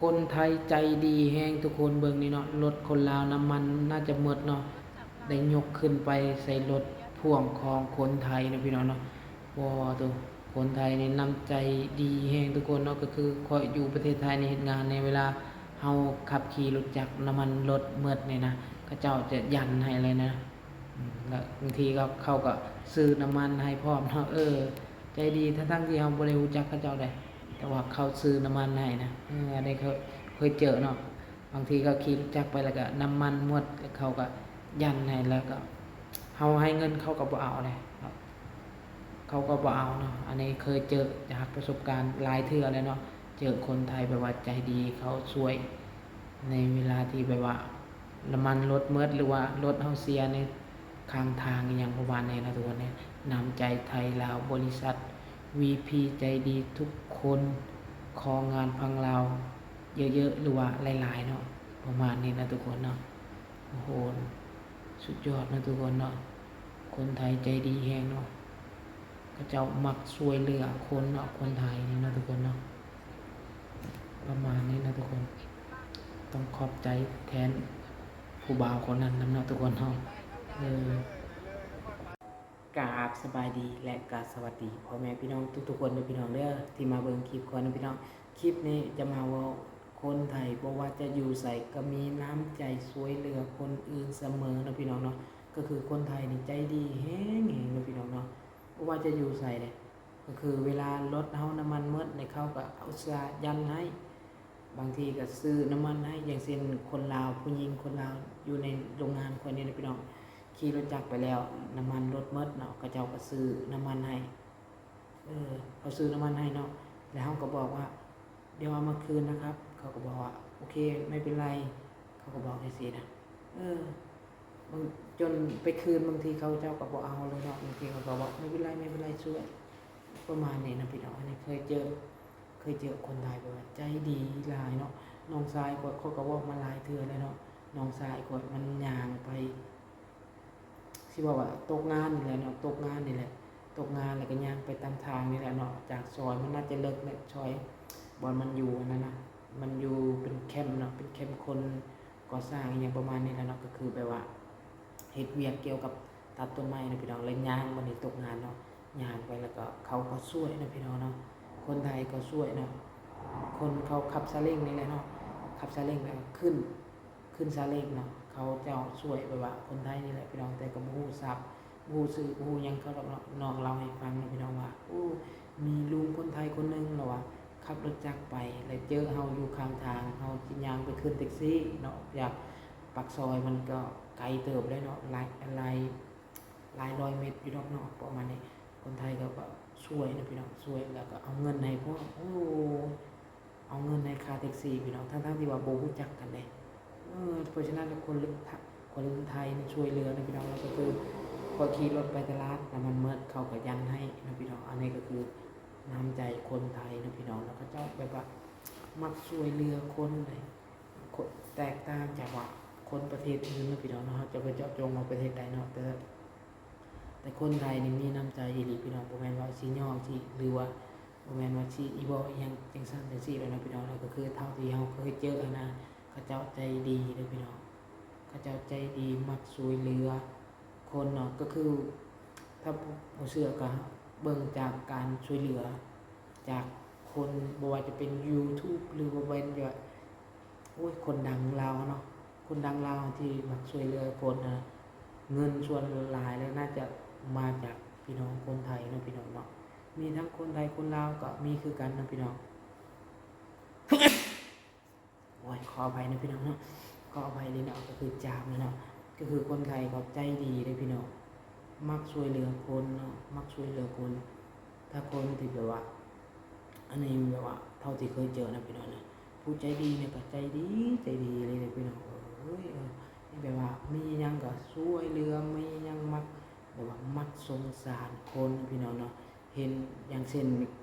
ຄົນໄທໃຈດີແຮງທຸກຄົນ. ເບິ່ງນີ້ເນາະ ລົດຄົນລາວນ້ຳມັນໜ້າຈະໝົດເນາະ ໄດ້ຍົກຂຶ້ນໄປໃສ່ລົດພ່ວງຂອງຄົນໄທເນາະ ພີ່ນ້ອງເນາະ. ໂອ້ໂຕ ຄົນໄທນີ້ນ້ຳໃຈດີແຮງທຸກຄົນເນາະ. ກໍຄືຂ້ອຍຢູ່ປະເທດໄທນີ້ເຮັດງານໃນເວລາເຮົາຂັບຂີ່ລົດຈັກ ນ້ຳມັນລົດໝົດນີ້ນະ ເຂົາເຈົ້າຈະຢັນໃຫ້ເລີຍນະ. ອືມ ແລ້ວບາງທີກໍ ເຂົາກໍຊື້ນ້ຳມັນໃຫ້ພ້ອມເນາະ. ເອີ ໃຈດີ ທັງໆທີ່ເຮົາບໍ່ໄດ້ຮູ້ຈັກເຂົາເຈົ້າໃດ ແຕ່ວ່າເຂົາຊື້ນ້ຳມັນໃຫ້ນະ. ເອີ ອັນນີ້ເຄີຍ ເຄີຍເຈີເນາະ. ບາງທີກໍຂີ່ລົດຈັກໄປ ແລ້ວກໍນ້ຳມັນໝົດ ແລ້ວເຂົາກໍຢັນໃຫ້ ແລ້ວກໍເຮົາໃຫ້ເງິນ ເຂົາກໍບໍ່ເອົາເດ້ ເຂົາກໍບໍ່ເອົາເນາະ. ອັນນີ້ເຄີຍເຈີຈາກປະສົບການຫຼາຍເທື່ອແລ້ວເນາະ ເຈີຄົນໄທແບບວ່າໃຈດີ ເຂົາຊ່ວຍໃນເວລາທີ່ແບບວ່າ ນ້ຳມັນລົດໝົດ ຫຼືວ່າລົດເຮົາເສຍໃນຂ້າງທາງ ອີ່ຫຍັງປະມານນີ້ນະທຸກຄົນເນາະ. ນ້ຳໃຈໄທລາວ ບໍລິສັດ ວີພີ ໃຈດີທຸກຄົນ. ຂໍງານຝັ່ງລາວເຍີະໆ ຫຼືວ່າຫຼາຍໆເນາະ ປະມານນີ້ນະທຸກຄົນເນາະ. ໂອ້ໂຫ ສຸດຍອດເນາະທຸກຄົນເນາະ. ຄົນໄທໃຈດີແຮງເນາະ ເຂົາເຈົ້າມັກຊ່ວຍເຫຼືອຄົນເນາະ ຄົນໄທນີ້ເນາະທຸກຄົນເນາະ. ປະມານນີ້ເນາະທຸກຄົນ ຕ້ອງຂອບໃຈແທນຜູ້ບ່າວຄົນນັ້ນນຳເນາະທຸກຄົນເນາະ. ເອີ ກາບສະບາຍດີ ແລະ ກາສະຫວັດດີພໍ່ແມ່ພີ່ນ້ອງທຸກໆຄົນເດີພີ່ນ້ອງເດີ ທີ່ມາເບິ່ງຄລິບຂ້ອຍເນາະພີ່ນ້ອງ. ຄລິບນີ້ຈະມາເວົ້າ ຄົນໄທບໍ່ວ່າຈະຢູ່ໃສກໍມີນ້ຳໃຈຊ່ວຍເຫຼືອຄົນອື່ນສະເໝີເນາະພີ່ນ້ອງເນາະ. ກໍຄືຄົນໄທນີ້ໃຈດີແຮງໆເນາະພີ່ນ້ອງເນາະ ບໍ່ວ່າຈະຢູ່ໃສເດ້. ກໍຄືເວລາລົດເຮົານ້ຳມັນໝົດນີ້ ເຂົາກໍອຸດສ່າຢັນໃຫ້ ບາງທີກໍຊື້ນ້ຳມັນໃຫ້ ຢ່າງເຊັ່ນ ຄົນລາວ ຜູ້ຍິງຄົນລາວຢູ່ໃນໂຮງງານຂ້ອຍນີ້ນະພີ່ນ້ອງ ຂີ່ລົດຈັກໄປແລ້ວ ນ້ຳມັນລົດໝົດເນາະ ເຂົາເຈົ້າກໍຊື້ນ້ຳມັນໃຫ້. ເອີ ເຂົາຊື້ນ້ຳມັນໃຫ້ເນາະ ແລ້ວເຮົາກໍບອກວ່າ ດຽວເອົາມາຄືນນະຄັບ ເຂົາກໍບອກວ່າ ໂອເຄ ໄມ່ເປັນໄລ ເຂົາກໍບອກຈັ່ງຊີ້ນະ. ເອີ ບາງ ຈົນໄປຄືນ ບາງທີເຂົາເຈົ້າກໍບໍ່ເອົາເລີຍເນາະ ບາງທີເຂົາກໍບອກ ໄມ່ເປັນໄລ ໄມ່ເປັນໄລ ຊ່ວຍ ປະມານນີ້ນະພີ່ນ້ອງ. ອັນນີ້ເຄີຍເຈີ ເຄີຍເຈີຄົນໄທແບບວ່າໃຈດີຫຼາຍເນາະ. ນ້ອງຊາຍຂ້ອຍ ຂ້ອຍກໍເວົ້າມາຫຼາຍເທື່ອແລ້ວເນາະ ນ້ອງຊາຍຂ້ອຍມັນຍ່າງໄປ ຊິເວົ້າວ່າຕົກງານນີ້ແຫຼະເນາະ ຕົກງານນີ້ແຫຼະ ຕົກງານແລ້ວກໍຍ່າງໄປຕາມທາງນີ້ແຫຼະເນາະ. ຈາກຊອຍມັນໜ້າຈະເລິກແຫຼະ ຊອຍບ່ອນມັນຢູ່ຫັ້ນນະ ມັນຢູ່ເປັນແຄມເນາະ ເປັນແຄມຄົນກໍ່ສ້າງອີ່ຫຍັງປະມານນີ້ແຫຼະເນາະ. ກໍຄືແບບວ່າເຮັດວຽກກ່ຽວກັບຕັດຕົ້ນໄມ້ນະພີ່ນ້ອງ ແລ້ວຍ່າງ ບັດນີ້ຕົກງານເນາະ ຍ່າງໄປແລ້ວກໍເຂົາກໍຊ່ວຍນະພີ່ນ້ອງເນາະ ຄົນໄທກໍຊ່ວຍເນາະ. ຄົນເຂົາຂັບຊາເລັງນີ້ແຫຼະເນາະ ຂັບຊາເລັງແລ້ວກໍຂຶ້ນ ຂຶ້ນຊາເລັງເນາະ ເຂົາເຈົ້າຊ່ວຍແບບວ່າຄົນໄທນີ້ແຫຼະພີ່ນ້ອງ ແຕ່ກໍບໍ່ຮູ້ສັບ ບໍ່ຮູ້ຊື່ ບໍ່ຮູ້ຫຍັງເຂົາດອກເນາະ. ນ້ອງເລົ່າໃຫ້ຟັງເນາະພີ່ນ້ອງວ່າ ໂອ້ ມີລຸງຄົນໄທຄົນໜຶ່ງລາວວ່າ ຂັບລົດຈັກໄປ ແລ້ວເຈີເຮົາຢູ່ຂ້າງທາງ ເຮົາຊິຍ່າງໄປຂຶ້ນແທັກຊີເນາະ ຈາກປາກຊອຍມັນກໍໄກເຕີບເລີຍເນາະ ຫຼາຍ ຫຼາຍ ຫຼາຍຮ້ອຍເມັດຢູ່ດອກເນາະ ປະມານນີ້. ຄົນໄທເຂົາກໍຊ່ວຍນະພີ່ນ້ອງ ຊ່ວຍແລ້ວກໍເອົາເງິນໃຫ້ພວກ ໂອ້ ເອົາເງິນໃຫ້ຄ່າແທັກຊີພີ່ນ້ອງ ທັງໆທີ່ວ່າບໍ່ຮູ້ຈັກກັນເດ້. ເອີ ເພາະສະນັ້ນແລ້ວຄົນ ຄົນໄທນີ້ຊ່ວຍເຫຼືອນະພີ່ນ້ອງ ແລ້ວກໍຄືຂ້ອຍຂີ່ລົດໄປຕະຫຼາດ ນ້ຳມັນໝົດ ເຂົາກໍຢັນໃຫ້ນະພີ່ນ້ອງ. ອັນນີ້ກໍຄືນ້ຳໃຈຄົນໄທນະພີ່ນ້ອງ ແລ້ວເຂົາເຈົ້າແບບວ່າມັກຊ່ວຍເຫຼືອຄົນໃດ ຄົນ ແຕກຕ່າງຈາກວ່າຄົນປະເທດອື່ນນະພີ່ນ້ອງເນາະ ເຮົາຈະໄປເຈາະຈົງວ່າປະເທດໃດເນາະ ແຕ່ ແຕ່ຄົນໄທນີ້ມີນ້ຳໃຈອີ່ຫຼີພີ່ນ້ອງ ບໍ່ແມ່ນວ່າຊິຍ້ອງຊິ ຫຼືວ່າບໍ່ແມ່ນວ່າຊິອີ່ບໍ່ອີ່ຫຍັງຈັ່ງຊັ້ນຈັ່ງຊີ້ແລ້ວນະພີ່ນ້ອງ. ແລ້ວກໍຄືເທົ່າທີ່ເຮົາເຄີຍເຈີຫັ້ນນະ ເຂົາເຈົ້າໃຈດີເດີພີ່ນ້ອງ ເຂົາເຈົ້າໃຈດີ ມັກຊ່ວຍເຫຼືອຄົນເນາະ. ກໍຄືຖ້າບໍ່ເຊື່ອກໍເບິ່ງຈາກການຊ່ວຍເຫຼືອຈາກຄົນ ບໍ່ວ່າຈະເປັນຢູທູບ ຫຼືວ່າເປັນແບບ ໂອ້ຍ ຄົນດັງລາວເນາະ ຄົນດັງລາວທີ່ມັກຊ່ວຍເຫຼືອຄົນນະ ເງິນສ່ວນຫຼາຍແລ້ວໜ້າຈະມາຈາກພີ່ນ້ອງຄົນໄທເນາະ ພີ່ນ້ອງເນາະ. ມີທັງຄົນໄທຄົນລາວກໍມີຄືກັນເນາະ ພີ່ນ້ອງ. ໂອ້ຍ ຂໍອະໄພນະພີ່ນ້ອງເນາະ ຂໍອະໄພເລີຍເນາະ ກໍຄືຈາມເລີຍເນາະ. ກໍຄືຄົນໄທເຂົາໃຈດີເດ້ພີ່ນ້ອງ ມັກຊ່ວຍເຫຼືອຄົນເນາະ ມັກຊ່ວຍເຫຼືອຄົນ. ຖ້າຄົນທີ່ແບບວ່າ ອັນນີ້ແບບວ່າເທົ່າທີ່ເຄີຍເຈີນະພີ່ນ້ອງນະ ຜູ້ໃຈດີນີ້ກໍໃຈດີ ໃຈດີເລີຍເດ້ພີ່ນ້ອງເອີຍ. ເອີ ແບບວ່າມີຫຍັງກໍຊ່ວຍເຫຼືອ ມີຫຍັງມັກ ແບບວ່າມັກສົງສານຄົນພີ່ນ້ອງເນາະ. ເຫັນຢ່າງເຊັ່ນ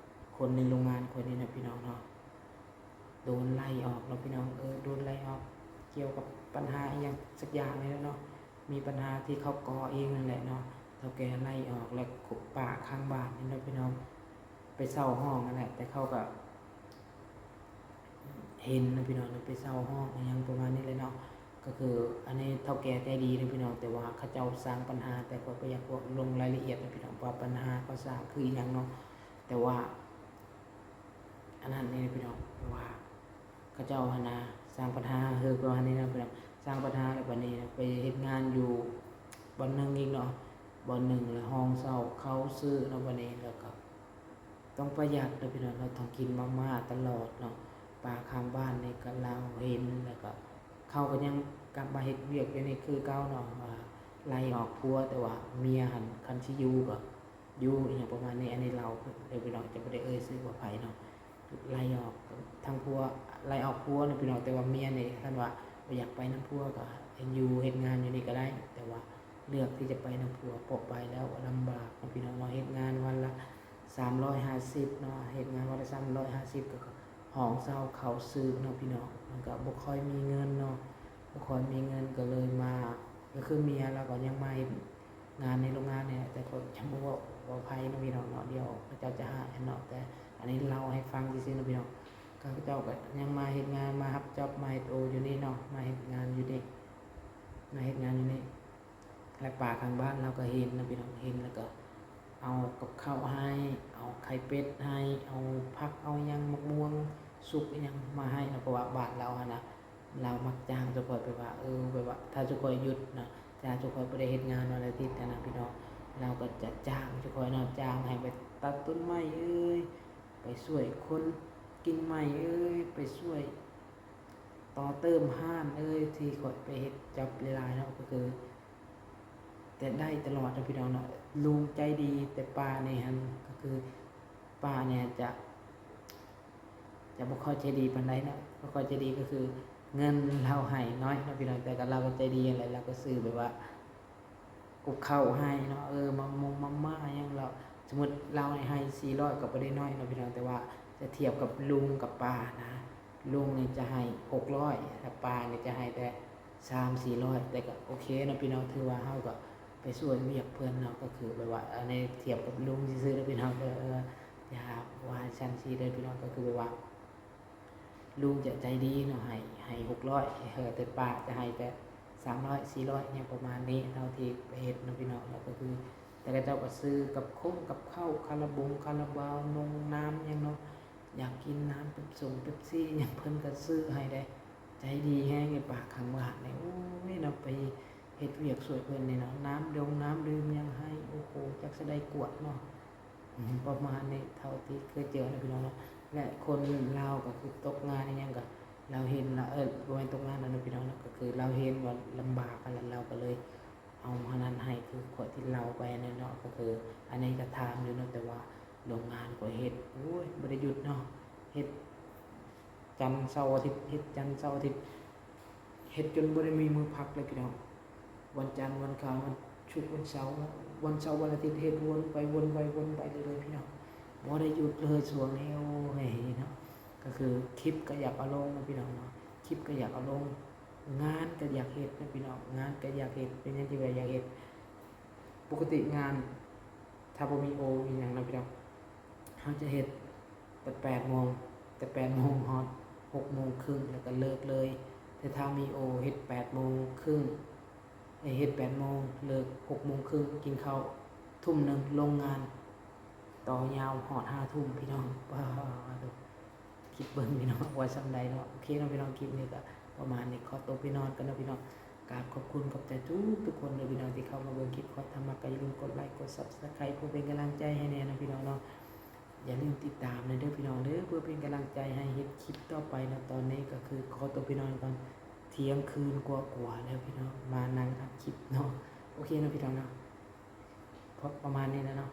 ຄົນໃນໂຮງງານຂ້ອຍນີ້ນະພີ່ນ້ອງເນາະ ໂດນໄລ່ອອກເນາະພີ່ນ້ອງເອີຍ ໂດນໄລ່ອອກ ກ່ຽວກັບບັນຫາອີ່ຫຍັງສັກຢ່າງນີ້ແຫຼະເນາະ ມີບັນຫາທີ່ເຂົາກໍ່ເອງນັ້ນແຫຼະເນາະ. ເຖົ້າແກ່ໄລ່ອອກ ແລະ ປ້າຂ້າງບ້ານນີ້ເນາະພີ່ນ້ອງ ໄປເຊົ່າຫ້ອງຫັ້ນແຫຼະ ແຕ່ເຂົາກໍເຮັ ເຫັນເນາະພີ່ນ້ອງເນາະ ໄປເຊົ່າຫ້ອງອີ່ຫຍັງປະມານນີ້ແຫຼະເນາະ. ກໍຄືອັນນີ້ເຖົ້າແກ່ໃຈດີເນາະພີ່ນ້ອງ ແຕ່ວ່າເຂົາເຈົ້າສ້າງບັນຫາ ແຕ່ຂ້ອຍບໍ່ຢາກລວງລາຍລະອຽດເນາະພີ່ນ້ອງ ວ່າບັນຫາເຂົາສ້າງຄືອີ່ຫຍັງເນາະ. ແຕ່ວ່າອັນນັ້ນນີ້ພີ່ນ້ອງ ແຕ່ວ່າເຂົາເຈົ້າຫັ້ນນະ ສ້າງບັນຫາ ເອີ ປະມານນີ້ເນາະພີ່ນ້ອງ ສ້າງບັນຫາ ແລ້ວບັດນີ້ໄປເຮັດງານຢູ່ບ່ອນໜຶ່ງອີກເນາະ ບ່ອນໜຶ່ງ ແລ້ວຫ້ອງເຊົ່າເຂົາຊື້ເນາະ ບັດນີ້ ແລ້ວກໍ ຕ້ອງປະຢັດເນາະພີ່ນ້ອງເນາະ ຕ້ອງກິນມາມ່າຕະຫຼອດເນາະ. ປ້າຂ້າງບ້ານນີ້ກໍລາວເຫັນ ແລ້ວກໍເຂົາກໍຍັງກັບມາເຮັດວຽກຢູ່ນີ້ຄືເກົ່າເນາະ ວ່າໄລ່ອອກຜົວ ແຕ່ວ່າເມຍຫັ້ນຄັນຊິຢູ່ກໍຢູ່ ອີ່ຫຍັງປະມານນີ້. ອັນນີ້ລາວເດີພີ່ນ້ອງ ຈະບໍ່ໄດ້ເອີ່ຍຊື່ວ່າໃຜເນາະ ໄລ່ອອກທັງຜົວ ໄລ່ອອກຜົວເນາະພີ່ນ້ອງ ແຕ່ວ່າເມຍນີ້ຄັນວ່າບໍ່ຢາກໄປນຳຜົວກໍຍັງຢູ່ເຮັດງານຢູ່ນີ້ກໍໄດ້ ແຕ່ວ່າ ເລືອກທີ່ຈະໄປນຳຜົວ ເພາະໄປແລ້ວລຳບາກເນາະພີ່ນ້ອງເນາະ ເຮັດງານວັນລະສາມຮ້ອຍຫ້າສິບເນາະ ເຮັດງານວັນລະສາມຮ້ອຍຫ້າສິບ ກໍ ກໍຫ້ອງເຊົ່າເຂົາຊື້ເນາະພີ່ນ້ອງ ມັນກໍບໍ່ຄ່ອຍມີເງິນເນາະ ບໍ່ຄ່ອຍມີເງິນ ກໍເລີຍມາ ກໍຄືເມຍລາວກໍຍັງມາເຮັດງານໃນໂຮງງານນີ້ແຫຼະ ແຕ່ຂ້ອຍຈະບໍ່ເວົ້າວ່າໃຜເນາະພີ່ນ້ອງເນາະ ດຽວເຂົາເຈົ້າຈະຫາຍເນາະ ແຕ່ອັນນີ້ເລົ່າໃຫ້ຟັງຊື່ໆເນາະພີ່ນ້ອງ. ເຂົາເຈົ້າກໍຍັງມາເຮັດງານ ມາຮັບຈັອບ ມາເຮັດໂອຢູ່ນີ້ເນາະ ມາເຮັດງານຢູ່ນີ້ ມາເຮັດງານຢູ່ນີ້ ແລະ ປ້າຂ້າງບ້ານລາວກໍເຫັນເນາະພີ່ນ້ອງ ເຫັນແລ້ວກໍເອົາກັບເຂົ້າໃຫ້ ເອົາໄຂ່ເປັດໃຫ້ ເອົາຜັກ ເອົາຫຍັງ ໝາກມ່ວງສຸກອີ່ຫຍັງມາໃຫ້ເນາະ ເພາະວ່າບ້ານລາວຫັ້ນນະ ລາວມັກຈ້າງເຈົ້າຂ້ອຍ ແບບວ່າ ເອີ ແບບວ່າຖ້າເຈົ້າຂ້ອຍຢຸດນະ ຖ້າເຈົ້າຂ້ອຍບໍ່ໄດ້ເຮັດງານວັນອາທິດຫັ້ນນະພີ່ນ້ອງ ລາວກໍຈະຈ້າງເຈົ້າຂ້ອຍເນາະ ຈ້າງໃຫ້ໄປຕັດຕົ້ນໄມ້ເອີຍ ໄປຊ່ວຍຂົນກິ່ງໄມ້ເອີຍ ໄປຊ່ວຍ ຕໍ່ເຕີມຮ້ານເອີຍ ທີ່ຂ້ອຍໄປເຮັດຈັອບຫຼາຍໆເນາະ ກໍຄື ແຕ່ໄດ້ຕະຫຼອດເນາະພີ່ນ້ອງເນາະ ລຸງໃຈດີ ແຕ່ປ້ານີ້ຫັ້ນ ກໍຄືປ້ານີ້ຈະ ຈະບໍ່ຄ່ອຍໃຈດີປານໃດເນາະ ບໍ່ຄ່ອຍໃຈດີ ກໍຄືເງິນລາວໃຫ້ໜ້ອຍເນາະພີ່ນ້ອງ ແຕ່ກໍລາວກໍໃຈດີຫັ້ນແຫຼະ ລາວກໍຊື້ແບບວ່າ ກັບເຂົ້າໃຫ້ເນາະ ເອີ ມາມົງມາມ່າຫຍັງ ແລ້ວສົມມຸດລາວໃຫ້ສີ່ຮ້ອຍ ກໍບໍ່ໄດ້ໜ້ອຍເນາະພີ່ນ້ອງ ແຕ່ວ່າຈະທຽບກັບລຸງກັບປ້ານະ ລຸງນີ້ຈະໃຫ້ຫົກຮ້ອຍ ແລະ ປ້ານີ້ຈະໃຫ້ແຕ່ສາມສີ່ຮ້ອຍ ແຕ່ກໍໂອເຄເນາະພີ່ນ້ອງ ຖືວ່າເຮົາກໍໄປຊ່ວຍວຽກເພິ່ນເນາະ ກໍຄືແບບວ່າ ອັນນີ້ທຽບກັບລຸງຊື່ໆເດີພີ່ນ້ອງເດີ ເອີ ຢ່າວ່າຊັ້ນຊີ້ເດີພີ່ນ້ອງ ກໍຄືແບບວ່າ ລຸງຈະໃຈດີເນາະ ໃຫ້ ໃຫ້ຫົກຮ້ອຍ ເອີ ແຕ່ປ້າຈະໃຫ້ແຕ່ສາມຮ້ອຍ ສີ່ຮ້ອຍ ຫຍັງປະມານນີ້ ເທົ່າທີ່ໄປເຮັດເນາະພີ່ນ້ອງເນາະ ກໍຄື ແຕ່ເຂົາເຈົ້າກໍຊື້ກັບຄົງກັບເຂົ້າ ຄາລາບົງຄາລາບາວ ນົງນ້ຳຫຍັງເນາະ ຢາກກິນນ້ຳເປັບສົງເປັບຊີຫຍັງ ເພິ່ນກໍຊື້ໃຫ້ເດ້ ໃຈດີແຮງ ໄອ້ປ້າຂ້າງບ້ານນີ້ ໂອ້ຍເນາະ ໄປເຮັດວຽກຊ່ວຍເພິ່ນນີ້ເນາະ ນ້ຳດົງນ້ຳດື່ມຫຍັງໃຫ້ ໂອ້ໂຫ ຈັກຊິໄດ້ກວດເນາະ. ອືມ ປະມານນີ້ ເທົ່າທີ່ເຄີຍເຈີນະພີ່ນ້ອງເນາະ ແລະ ຄົນລາວກໍຄືຕົກງານອີ່ຫຍັງກໍ ລາວເຫັນລະ ເອີ ບໍ່ແມ່ນຕົກງານຫັ້ນນະພີ່ນ້ອງເນາະ ກໍຄືລາວເຫັນວ່າລຳບາກຫັ້ນລະ ລາວກໍເລີຍເອົາອັນນັ້ນໃຫ້ ຄືຂ້ອຍທີ່ເລົ່າໄປຫັ້ນນະເນາະ ກໍຄືອັນນີ້ກໍຖາມຢູ່ເນາະ ແຕ່ວ່າໂຮງງານຂ້ອຍເຮັດ ໂອ້ຍ ບໍ່ໄດ້ຢຸດເນາະ ເຮັດ ຈັນເສົາອາທິດ ເຮັດຈັນເສົາອາທິດ ເຮັດຈົນບໍ່ໄດ້ມີມື້ພັກເລີຍພີ່ນ້ອງ ວັນຈັນ ວັນອັງຄານ ວັນສຸກ ວັນເສົາ ວັນເສົາ ວັນອາທິດ ເຮັດວົນໄປວົນໄປວົນໄປເລື້ອຍໆ ພີ່ນ້ອງ ບໍ່ໄດ້ຢຸດເລີຍຊ່ວງນີ້ ໂອ້ຍເນາະ ກໍຄືຄລິບກໍຢາກເອົາລົງເນາະພີ່ນ້ອງເນາະ ຄລິບກໍຢາກເອົາລົງ ງານກໍຢາກເຮັດເນາະພີ່ນ້ອງ ງານກໍຢາກເຮັດ ເປັນຫຍັງຈຶ່ງວ່າຢາກເຮັດ ປົກກະຕິງານ ຖ້າບໍ່ມີໂອ ມີຫຍັງເນາະພີ່ນ້ອງ ເຮົາຈະເຮັດແຕ່ແປດໂມງ ແຕ່ແປດໂມງຮອດຫົກໂມງເຄິ່ງ ແລ້ວກໍເລີກເລີຍ ແຕ່ຖ້າມີໂອ ເຮັດແປດໂມງເຄິ່ງ ເຮັດແປດໂມງ ເລີກຫົກໂມງເຄິ່ງ ກິນເຂົ້າທຸ່ມໜຶ່ງ ລົງງານ ຕໍ່ຍາວຮອດຫ້າທຸ່ມ ພີ່ນ້ອງ ປາດໂທ້ ຄິດເບິ່ງພີ່ນ້ອງວ່າສ່ຳໃດເນາະ ໂອເຄເນາະພີ່ນ້ອງ ຄລິບນີ້ກໍປະມານນີ້ ຂໍຕົວໄປນອນກ່ອນເນາະພີ່ນ້ອງ ກາບຂອບຄຸນຂອບໃຈທຸກໆຄົນເດີພີ່ນ້ອງທີ່ເຂົ້າມາເບິ່ງຄລິບຂ້ອຍ ຖ້າມັກກໍຢ່າລືມກົດໄລກົດ Subscribe ເພື່ອເປັນກຳລັງໃຈໃຫ້ແດ່ເນາະພີ່ນ້ອງເນາະ ຢ່າລືມຕິດຕາມແດ່ເດີພີ່ນ້ອງເດີ ເພື່ອເປັນກຳລັງໃຈໃຫ້ເຮັດຄລິບຕໍ່ໄປເນາະ ຕອນນີ້ກໍຄືຂໍຕົວໄປນອນກ່ອນ ທ່ຽງຄືນກວ່າໆແລ້ວພີ່ນ້ອງ ມານັ່ງອັດຄລິບເນາະ ໂອເຄເນາະພີ່ນ້ອງເນາະ ປະມານນີ້ແຫຼະເນາະ